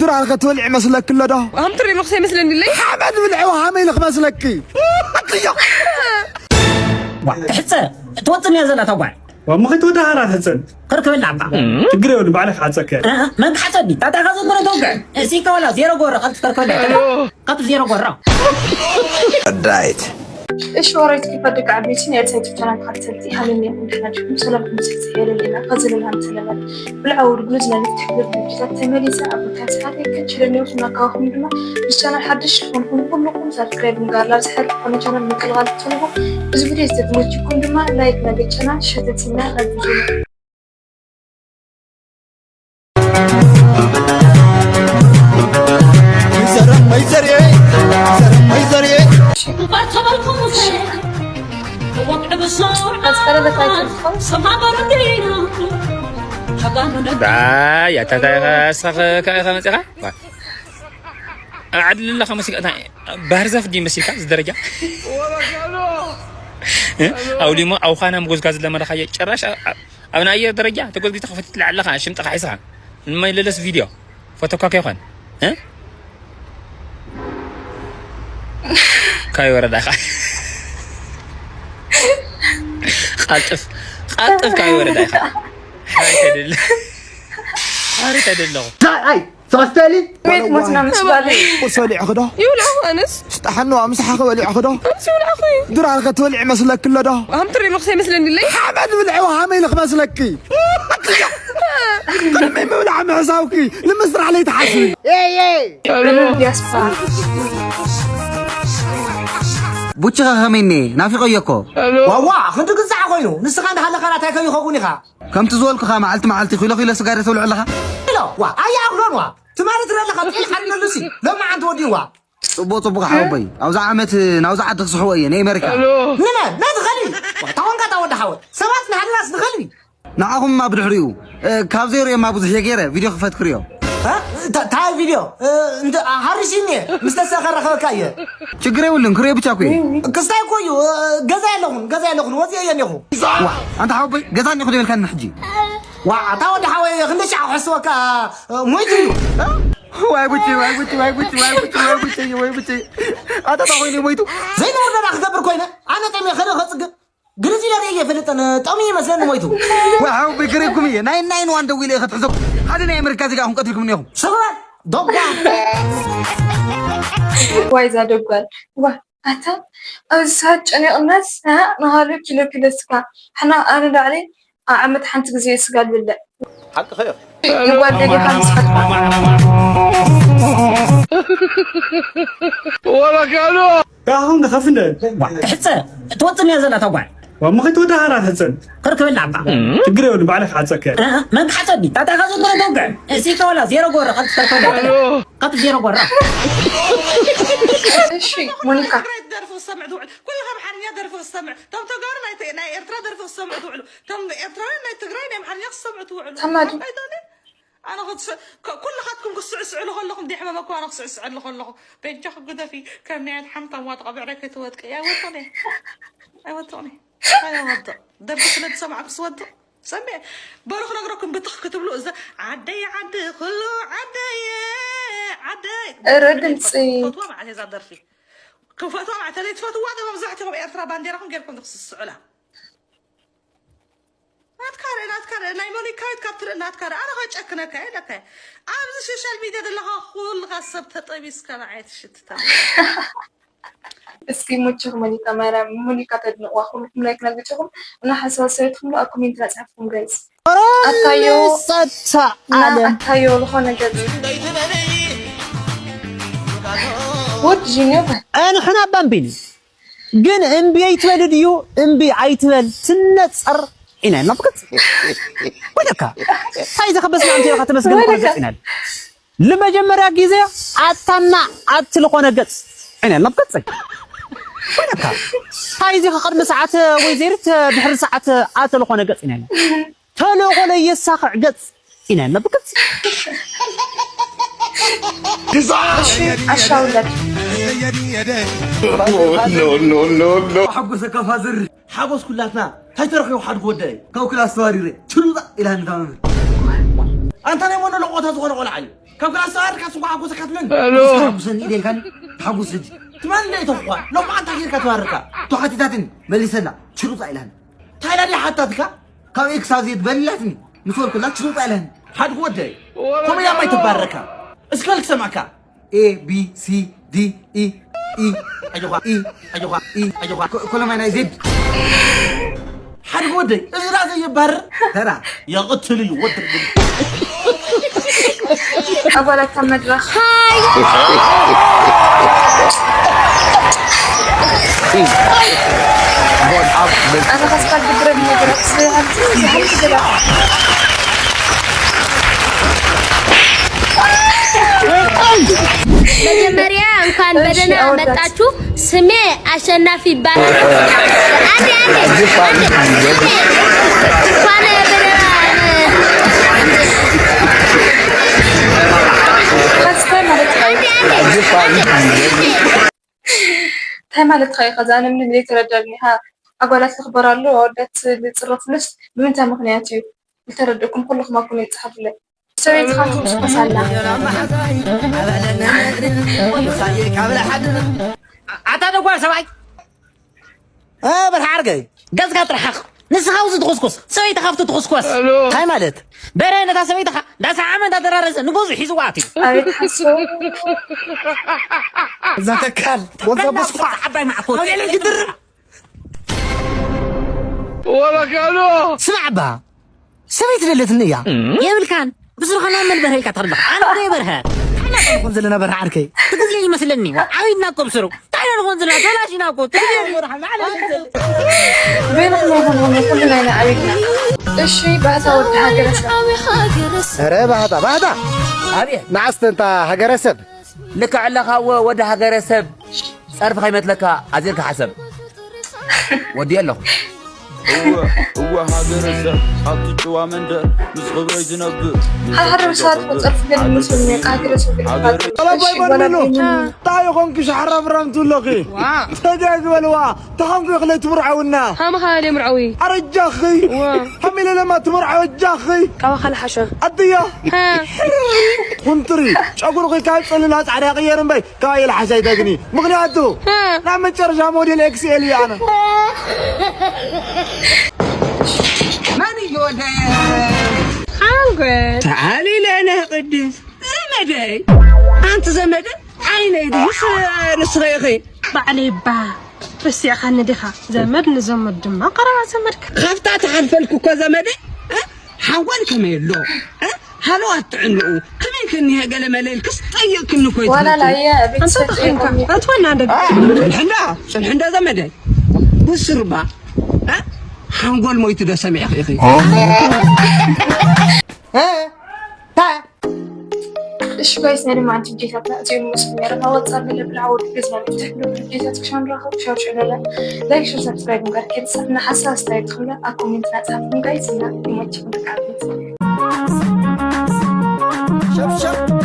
ድራር ከትበልዕ ይመስለኪ ኣሎ ዶ? ኣምጥር ይመኽሰ ይመስለኒ ኣለይ። ሓመድ ብልዕዋ ሃመይ ኢልኽ መስለኪ። ኣትዮ። ዋ ትሕፀ ትወፅን እያ ዘላ ታጓል ዋ ምኺ ትወዳ ሃራ ትሕፀን ክርክበላ ኣባ ችግር የብሉ ባዕለ ክሓፀኪ እያ። መንግሓፀ ዲ ታታ ካዘ ብረ ተውግዕ እሲ ከወላ ዜሮ ጎረ ቀልት ከርክበላ ቀልት ዜሮ ጎራ ዳይት እሺ ወራይት ኪፋ ደቂ ዓበይቲ ናይ ዩቱብ ቻናል ተኸታተልቲ ሃለኒ ኢኹም ደህና ዲኹም? ሰላምኩም ብዝሕ ዝሕየለልና ካብ ዘለና ንሰለመን ብልዓዊ ውድግሉ ዝናቢት ትሕብር ድርጅታት ተመሊሰ ኣብ መካን ሰዓት ከችለኒ ውስና ካባኹም ድማ ምስ ቻናል ሓድሽ ዝኾንኩም ኩልኩም ሳብስክራይብ ምግባር ናብ ዝሓር ዝኾነ ቻናል ምቅልቃል ትኽእሉ ኢኹም። እዚ ቪድዮ ዝተመችኩም ድማ ላይክ ናገ ቻናል ሸተትና ናብ ቪድዮ ዳይ ኣታታይ ከስኻ ከኢኻ መፂኻ ዓድልለኻ መሲልካ ባህር ዛፍ ዲ መሲልካ እዚ ደረጃ ኣውሊሞ ኣውኻና ምጎዝካ ዝለመደኻዮ ጭራሽ ኣብ ናይ ኣየር ደረጃ ተጎዝጊዝካ ክፈትት ለዓለኻ ሽምጥኻ ሒዝኻ ንመለለስ ቪድዮ ፈተኳ ከይኾን እ? ካይ ወረዳ ኢኻ ቃልጥፍ ቃልጥፍ ካይ ወረዳ ኢኻ ሓሪተ ደለ ሓሪተ ደለኹ ኣይ ሰስተሊ ቤት ሞትና ምስ ጓለይ ቁርሲ በሊዕኺ ዶ? ይብልዑ ኣነስ ሽጣሓኖ ምሳሓኺ በሊዕኺ ዶ? ኣነስ ይብልዑ ኣኹ ድራር ከትበልዒ መስለኪ ኣሎ ዶ? ኣምጥር ይመኽሰ ይመስለኒ ኣለይ ሓመድ ብልዕዋ ሃመይ ኢልኽ መስለኪ። ቅድሚ ምብላዕ ምሕሳውኪ ንምስራሕ ለይትሓስቢ። ዲያስፖራ ቡችኻ ከመይ እኔ ናፊቐዮ እኮ ዋዋ ክንዲ ግዛዕ ኮይኑ ንስኻ እንዳሃለኻ ናታይ ከይኸውን ኢኻ ከምቲ ዝበልኩኻ መዓልቲ መዓልቲ ኪሎ ኪሎ ስጋ ዶ ተብልዑ ኣለኻ ኢሎ ዋ ኣያ ኣኽሎን ዋ ትማሊ ትረ ኣለኻ ጥዒል ሓሪነሉሲ ሎሚ ዓንቲ ወዲዋ ጽቡቕ ጽቡቕ ሓወቦይ ኣብዚ ዓመት ናብዚ ዓዲ ክስሕቦ እየ ናይ ኣሜሪካ ንመን ነቲ ኸልቢ ዋ ታወንካ ታወዲ ሓወት ሰባት ንሃልናስ ንኸልቢ ንዓኹምማ ብድሕሪኡ ካብ ዘይርእዮማ ብዙሕ እየ ገይረ ቪድዮ ክፈት ክርእዮ ታይ ቪድዮ እንተ ሃሪሲኒ ምስ ተሰኸ ረኸበካ እየ ችግር የብሉን ክርእዮ ብቻ እኮ እየ ክስታይ እኮ እዩ ገዛ የለኹን ገዛ የለኹን ወፂአ እየ እኔኹ ዋ ኣንታ ሓወቦይ ገዛ እኒኹ ደበልካኒ ሕጂ ዋ ኣታ ወዲ ሓወይ ክንደ ሻዕ ክሕስወካ ሞይቱ እዩ ዋይ ቡቺ ዋይ ቡቺ ዋይ ቡቺ ዋይ ቡቺ ዋይ ቡቺ ዋይ ቡቺ ኣታ ታ ኮይኑ ሞይቱ ዘይንውር ደባ ክገብር ኮይነ ኣነ ጠሚየ ከልእ ከፅግብ ግርዚ ለርኢ እየ ፈልጠን ጠሚ ይመስለኒ ሞይቱ ዋው ብግሪኩም እየ ናይ ናይ ንዋን ደዊለ እየ ከትሕዞ ሓደ ናይ ኣሜሪካ ዜጋ ኣኹም ቀትልኩም እኒኹም ስቕበል ዶባ ዋይዛ ደጓል ዋ ኣታ ኣብዚ ሰዓት ጨኒቕናስ ንኻልእ ኪሎ ኪሎ ስጋ ሕና ኣነ ዳዕለይ ኣብ ዓመት ሓንቲ ግዜ ስጋ ልብልዕ ሓቅኸዮ ንጓል ደሊኻ ምስ ሓትካ ወረጋሎ ካኹም ንኸፍንደ ትሕፀ ትወፅን እያ ዘላ ተጓል ወምኺት ወደ ሃራ ተፅን ክርክብላ ኣባ ችግር የብሉ ባዕለ ክሓፀከ መን ክሓፀኒ ታታ ካብ ዘጎረ ተውግዕ እሲ ከወላ ዜሮ ጎረ ካብ ትከልከለ ካብ ዜሮ ጎረ እሺ ሞኒካ ትግራይ ደርፊ ክሰምዕ ትውዕል ኩልኻ ኣምሓርኛ ደርፊ ክሰምዕ እቶም ተጋሩ ናይ ተ- ናይ ኤርትራ ደርፊ ክሰምዑ ትውዕሉ እቶም ኤርትራውያን ናይ ትግራይ ናይ ኣምሓርኛ ክሰምዑ ትውዕሉ ተማዱ። ኣይዶኒ ኣነ ክትስ- ከ- ኩልኻትኩም ክስዕስዕሉ ከለኹም ዲሕመመኩ ኣነ ክስዕስዐሉ ከለኹ በጃኺ ግደፊ ከም ናይ ሓምታም ዋጥቓ ብዕረ ከይትወድቂ ኣይወጥቕኒ ኣይወጥቕኒ ኣይወጥቕ ደርፊ ስለ ዝሰማዕኩ ስወድቕ ሰሚዐ በሉ ክነግረኩም ብትኽ ክትብሉ እዛ ዓደይ ዓዲ ኩሉ ዓደይ ዓደይ እረ ድምፂ። ፈትዋ ማለት እዛ ደርፊ ክፈትዋ ማለት ተለይ ትፈትዋ ዶ መብዛሕትኹም ኤርትራ ባንዴራኹም ጌርኩም ትስስዑላ ናትካ ርእ ናትካ ርእ ናይ ሞኒካዊት ካብ ትርኢ ናትካ ርእ ኣነ ከጨክነካ እየ ኢለካ እየ ኣብዚ ሶሻል ሚድያ ዘለኻ ኩልኻ ሰብ ተጠቢስካ ንዓይ ትሽትታ እስኪ ሙችኽ ሞኒካ ማርያም ሞኒካ ተድንቕዋ ኩልኩም ላይክ ናግጭኹም እና ሓሳብ ሰበትኩም ኣብ ኮሜንት ናፅሕፍኩም ጋይስ ኣታዮ ሰታ እና ኣለ ኣታዮ ዝኾነ ገጽ ውድ ጂኒዮ ኣንሕና ባምቢኒ ግን እምቢ ኣይትበል ድዩ እምቢ ኣይትበል ትነፀር ኢና ኢልና ብቅፅ ወደካ እንታይ ዘኸበስና እንተ ኢኻ ተመስገን ወደካ። ቆርገፅ ኢና ንመጀመርያ ግዜ ኣታና ኣቲ ዝኾነ ገጽ ኢና ኢልና ብቅፅ ወደካ እንታይ እዚ ቅድሚ ሰዓት ወይ ዘይርት ድሕሪ ሰዓት ኣቲ ዝኾነ ገጽ ኢና ኢልና ተልእኾ ለየሳኽዕ ገጽ ኢና ኢልና ብግልጺ እሺ ዓሻ ውለድ ሓጎሰካ ፋዘር ሓጎስ ኩላትና እንታይ ተረኺቡ ሓድጎ ወደይ ካብ ክላስ ተዋሪረ ችሉጣ ኢላኒ እታ መምህር ኣንታ ናይ ሞኖሎቆታ ዝኾነ ቆልዓ እዩ። ካብ ክላስ ተባርካ ስንኳ ሓጎሰካ ትመን? ሄሎ። ሓጉሰኒ ኢለካኒ። ሓጉስ ሕጂ። ትመን እንደ ኢተኳ። ሎማ ኣንታ ጌርካ ተባርካ። ተሓቲታትኒ። መሊሰላ። ሽሩጣ ኢላኒ። ታይላ ድያ ሓታትካ? ካብ ኤክስ ኣብ ዜድ በሊላትኒ። ምስ በልኩላ ሽሩጣ ኢላኒ። ሓድጉ ወደይ። ከምኡ ያማይ ተባረካ። እስከ ልክሰማካ። A B C D E E ኣጆኻ፣ E ኣጆኻ፣ E ኣጆኻ። ኮ-፣ ኮለማይ ናይ ዜድ። ሓድጉ ወደይ፣ እዚ ዳ ዘየባርር ተራ። የቕትል እዩ፣ ወድር ግን። ኣባላት ኣብ መድረኽ። ኣነ ከስካል ድብረን መድረኽ ዝሃልቲ፣ ዝሃልቲ ገላ። መጀመርያ እንኳን እሺ፣ በደህና አወዳት። መጣችሁ። ስሜ አሸናፊ ይባላል። አንዴ፣ አንዴ፣ አንዴ፣ አንዴ። እንኳን በደህና ከስካል ማለት ነው። አንዴ፣ አንዴ፣ አንዴ። እንታይ ማለት ኸ እዩ? ከዛ ንምንም ዘይተረዳኒ። ሃ፣ ኣጓላት ክኽበር ኣለዎ፣ ኣወዳት ዝጽረፉሉስ ብምንታይ ምኽንያት እዩ? ዝተረደእኩም ኩልኹም ኣኩኑ ይጽሓፉለይ። ሰበይቲ ኻትኩም ስኮሳላ። ኣታ ደጓል ሰብኣይ። እ፣ በርሓ ዓርከይ፣ ገጽካ ጥራሕ ሓቕ። ንስኻ ኣብዚ ትኹስኩስ፣ ሰበይትኻ ኣብቲ ትኹስኮስ። ሄሎ። እንታይ ማለት? በረ ነታ ሰበይትኻ፣ እንዳሰዓመ እንዳደራረሰ ንገዝኡ ሒዝዋ ኣትዩ። ኣቤት ሓሶት። እዛ ተካል፣ ወዛ በስኳ። ዓባይ ማዕኮት። ኣቤለይ ክድርብ። ወላ ካሎ። ስማዕ እባ፣ ሰበይቲ ደለትኒ እያ። የብልካን። ብስሩኻ ናብ መን በርሀ ኢልካ ትኸድ ኣለኻ? ኣነ እኮ የበርሀ። ሓና ክንኾን ዘለና በርሀ ዓርከይ። ትግዜ ይመስለኒ። ዓቢድና እኮ ብስሩ። እንታይ ኢና ንኾን ዘለና? ተላሺና እኮ። ትግዜ ይመርሓልና። ዓለም ይመስል። በይንኹም ይኹን ኩሉ ናይና ዓቢድና። እሺ፣ ባህታ ወዲ ሃገረሰብ። ኧረ ባህታ፣ ባህታ። ኣቤት። ንዓስተንታ ሃገረሰብ። ልክዕ ኣለኻ ወ-፣ ወዲ ሃገረሰብ። ጸርፊ ከይመትለካ ኣዚርካ ሓሰብ። ወዲ ኣለኹ። እወ፣ እወ፣ ሃገረሰብ፣ ኣብቲ ጭዋ መንደር፣ ምስ ኽብረይ ዝነብር፣ ምስ ሓደ ሓደ ርሳት ጸርፊ ገለ ይመስለኒ፣ ሃገረሰብ ገለ ሃገረ ይባል። ጠለብ እሺ፣ ኣይበልብሉ። ጓል ኣቢኒ። እንታይ ይኾንኪ ሸሓራም ራም ትብለኺ? ዋ። ተጋጊ በልዋ፣ ተኾንኪ እኽለይ ትምርዓውና። ሃመኻ ለይ ምርዓዊ። ኣረ እጃኺ። ዋ። ሃሚለ ለማ ትምርዓው እጃኺ። ካባኻ ልሓሸ። ኣድያ። ሃ። ኩንትሪ፣ ጨጉርኺ ካብ ጸሊም ናብ ጻዕዳ ይቕየር እምበይ፣ ካብ ኣየለ ሓሻይ ተግኒ። ምኽንያቱ፣ ሃ። ናብ መጨረሻ ሞዴል ኤክስኤል እዩ ኣነ። መን እዩ ወደ ሓንጎል። ተዓሊለ ነህ ቅድስ ዘመደይ። ኣንቲ ዘመደ ዓይነይ ድዩስ ንስኺ ኢኺ? ባዕለይ እባ ርሲዕኻኒ ዲኻ? ዘመድ ንዘመድ ድማ ቀረባ ዘመድካ። ካብታ ትሓልፈልኩ እኮ ዘመደይ፣ እ? ሓንጎል ከመይ ኣሎ? እ? ሃለዋት ጥዕንኡ ከመይ ከኒሀ ገለ መለ ኢልክስ ጠይቕክኒ እኮ ዋላ ኣይትፈልጥን። ላየ፣ ቤት ኣንተ ሰጥ ተኺንካ፣ ይኾን። ኣትወና እንደ አ፣ ጽንሕንዳ፣ ጽንሕንዳ ዘመደይ። ብስርባ፣ እ? ሓንጎል ሞይቱ ዶ ሰሚዕኺ ኢኺ? እ? ታ? እሺ ጋይስ፣ ናይ ድማ ኣንቲ ቪዲዮታትና እዚኦም ይመስሉ ነይሮም። ኣብ ወጻኢ ብለብል ዓወት ገዝና ንፍትሕ ብለብል ቪዲዮታት ክሻን ረኸብ ሻር ሽዑ ለለ ላይክ፣ ሸር፣ ሰብስክራይብ ምግባር ከይትረስዑ። ሓሳብ ኣስተያየትኩም ኣብ ኮሜንት ናጻፍኩም ጋይስ፣ እና ይመችኩም ደቂ ዓበይቲ። ሸብሸብ።